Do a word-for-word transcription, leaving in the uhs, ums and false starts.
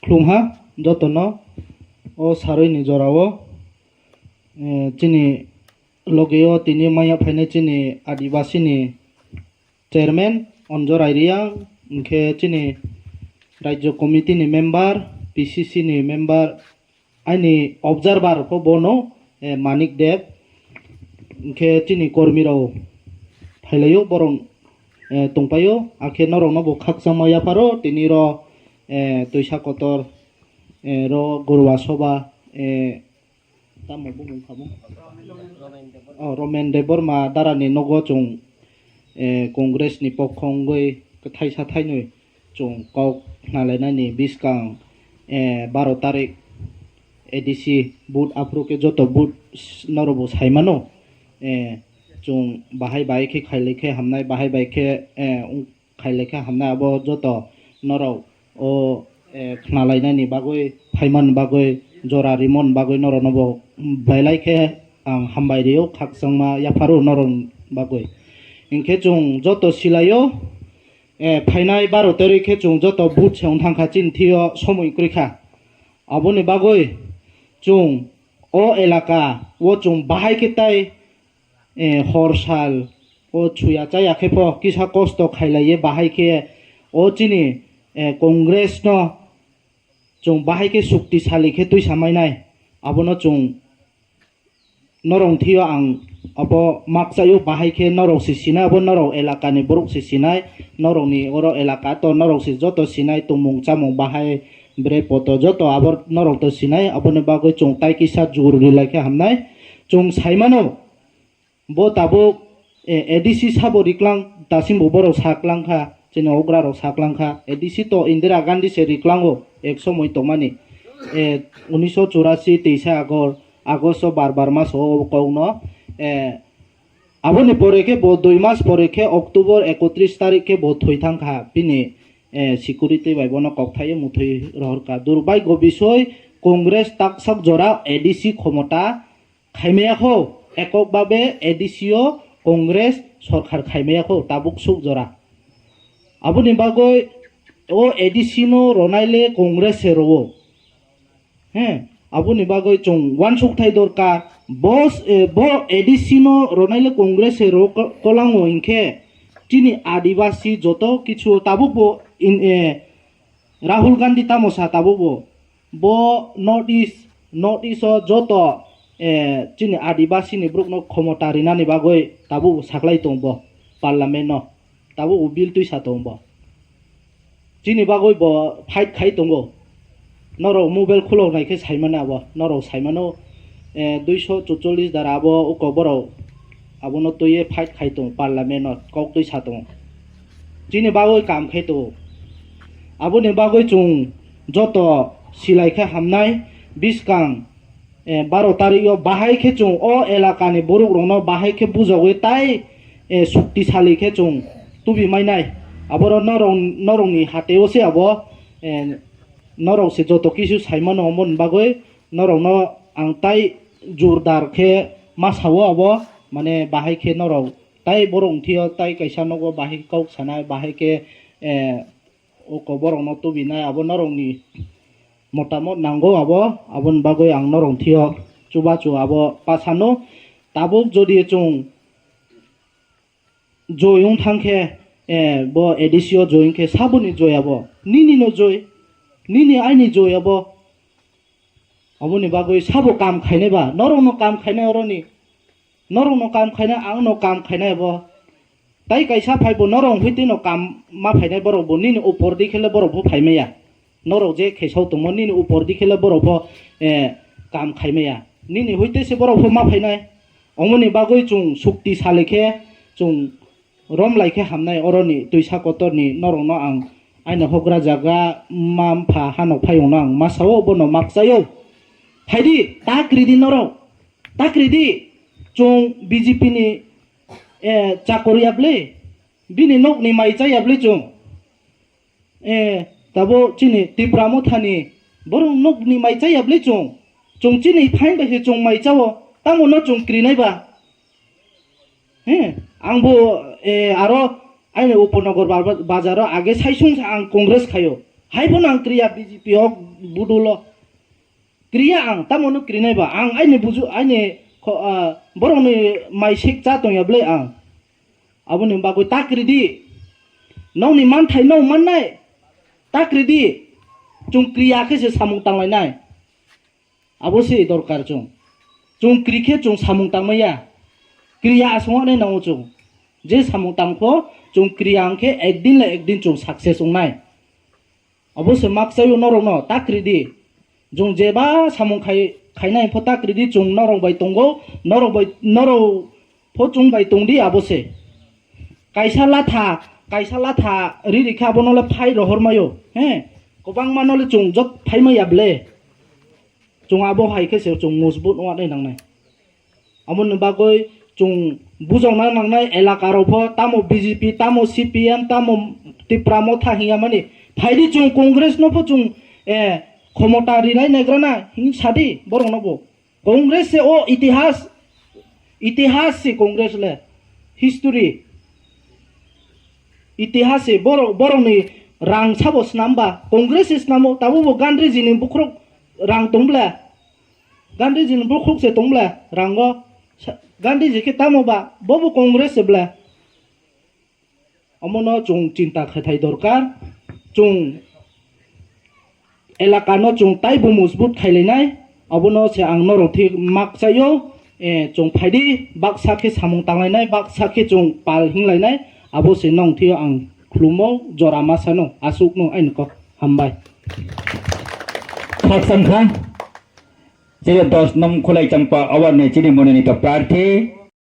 Khlum ha joto no o saroi ni jora wo, chini loge yo tini mai ya phainai chini Adibasi ni chairman Anjorai Reang, hing khe chini Rajyo Committee ni member, P C C ni member, aini observer pho bo no, Manik Deb, hing khe chini kormi rao phailai ou, borok tongpai ou, akhe norok no bo khakchangma yapharo tini ro Toisa Kotor, ro Guruwa Soba, tamo bumung khamo? Romen Debbarma dara ni nogo chung Congress ni pokho wngwi kthai sa thainwi chung kok khnalainai ni buskang, baro tarik A D C booth aphuru khe joto booth norokbo saimano, chung bahai bai khe khailai khe hamnai, bahai bai khe khailai khe hamnai, abo joto norok o khnalainani bagwi, phaimani bagwi, jora rimani bagwi norok nobo belai khe ang hambai rio, khakchangma yapharo norok bagwi. Hing khe chung joto silai o, phainai baro tarik khe chung joto booth se ong thang kha, chini thwi yo somoi kroi kha. Aboni bagwi chung o elaka wo chung bahai khe tai hor sal o chuya chaya khe pho kisa kosto khailai ye bahai khe o chini Congress no chung bahai khe suktisali khe tuisa mai nai. Abo no chung norok thwi yo ang abo makchai ou, bahai khe norok se sinai, abo norok elaka ni borok se sinai, norok ni oro elaka to norok se joto sinai, tongmung chámung bahai bre poto joto abo norok to sinai, abo ni bagwi chung tai kisa jur rilai khe hamnai. Chung saimano, bo tabuk A D C sabo riklang, dasimbo borok saklang kha, chini houhgra rok saklang kha, A D C to Indira Gandhi se riklang ou, ek somoi tongmani, unisho churasi teisa August o bar bar maso o kok no, abo ni pore khe bo dui mas pore khe October ekotris tarik khe bo thoi thang kha, bini security bai bono kokthai ye muthoi rohor kha. Durbhagyo bisoi, Congress taksak jora A D C khomota khaimaya kho, ekok babe A D C o Congress sorkar khaimaya kho tabuk suk jora. Abo ni bagwi o A D C no ronai le Congress se ro o. Abo ni bagwi chung uansukthai dorkar, bo A D C no ronai le Congress se ro o, kolang o hing khe chini Adibasi joto kichu tabuk bo Rahul Gandhi tamo sa tabuk bo, bo North East, North East o joto chini Adibasi ni brouh no khomota rinani bagwi tabuk bo saklai tong bo, Parliament no tabuk bo bill tuisa tong bo. Chini bagwi bo fight khai tongo. Norok mobile khulok nai khe saimano abo, norok saimano, duiso chuchollis dara abo uko borok abono twi ye fight khai tongo, Parliament no kok twi sa tongo. Chini bagwi kam khai tongo. Aboni bagwi chung joto silai khe hamnai, buskang baro tarik yo bahai khe chung o elaka ni borok rok no bahai khe bujagwi tai suktisali khe chung tubi mai nai. Aboro norok ni hate o se abo, norok se joto kisu saimano, omo ni bagwi norok no ang tai jurdar khe ma sa o abo, mane bahai khe norok tai borok thwi yo tai kaisa nogo bahai khe kok sanai, bahai khe uko borok no tubi nai, abo norok ni motamot nango abo, aboni bagwi ang norok thwi yo chubachu abo pa sano. Tabuk jodi chung joi wng thang khe, bo A D C o joi wng khe sabo ni joi abo? Nini no joi, nini aini joi abo. Aboni bagwi sabo kam khainai ba, norok no kam khainai oro ni, norok no kam khainai, ang no kam khainai abo. Tai kaisa phai bo norok hoite no kam ma phainai borok bo, nini upor di khe le borok pho phai maya. Norok je khe sao tongmo nini upor di khe le borok pho kam khai maya. Nini hoite se borok pho ma phainai. Omo ni bagwi chung suktisali khe chung romlai khe hamnai, oro ni twisa kotor ni norok no ang aini houhgra jaga mma mpha hanok phaiyong no ang ma sa o, bono makchai ou. Phai di, ta kri di norok, ta kri di, chung B J P ni chakor ya ble, bini nok ni mai chá ya ble chung. Tabuk chini Tipra Motha ni borok nok ni mai chá ya ble chung. Chung chini phain bai se chung mai chá o, tamo no chung kri nai ba? Ang bo aro aini Upanagar bazar o age saisung sa ang Congress khai o. Hai pho no ang kri ya B J P o, budul o. Kri ya ang, tamo no kri nai ba? Ang aini buju, aini kho-, ah, borok ni maisik chá tong ya ble ang. Abo ni bagwi ta kri di. Nokni manthai no mannai. Ta kri di. Chung kri ya khe se samung tanglai nai. Abo se dorkar chung. Chung kri khe chung samung tangmai ya. Kri ya asong nai nango chung. Je samung tang pho, chung kri ya hing khe ekdin le ekdin chung success ong nai. Abo se makchai o norok no ta kri di. Chung jeba samung khai, khainai pho ta kri di, chung norok bai tongo, norok bai, norok pho chung bai tong di abo se. Kaisa latha, kaisa latha ri ri khe abo no le phai rohor mai o. He, kwbangma no le chung jot phai mai ya ble. Chung abo hai khe se chung mojbut ong nai nangnai. Abo ni bagwi chung bujokna nangnai elaka rok pho, tamo B J P, tamo C P M, tamo Tipra Motha hing ya mani. Phai di chung Congress no pho chung, eh, khomota rinai naigra na hing sa di borok no bo. Congress se o itihas, itihas se Congress le, history. Itihas se borok, borok ni rang sabo snam ba, Congress se snamo, tabo bo Gandhiji ni bukhuk rang tong ble. Gandhiji ni bukhuk se tong ble, rang o. Sa-, Gandhiji khe tamo ba, bo bo Congress se ble. Omo no chung chinta khaithai dorkar, chung elaka no chung taibo mojbut khailai nai, abo no se ang norok thik makchai o, eh, chung phai di, baksa khe samung tanglai nai, baksa khe chung pal hinglai nai, abo se nong thik ang khlumo, jora ma sa no, asuh no aini kok, hambai. Khakchang kha, chini dos nom Khulai Champa award ni chini mononito prarthi,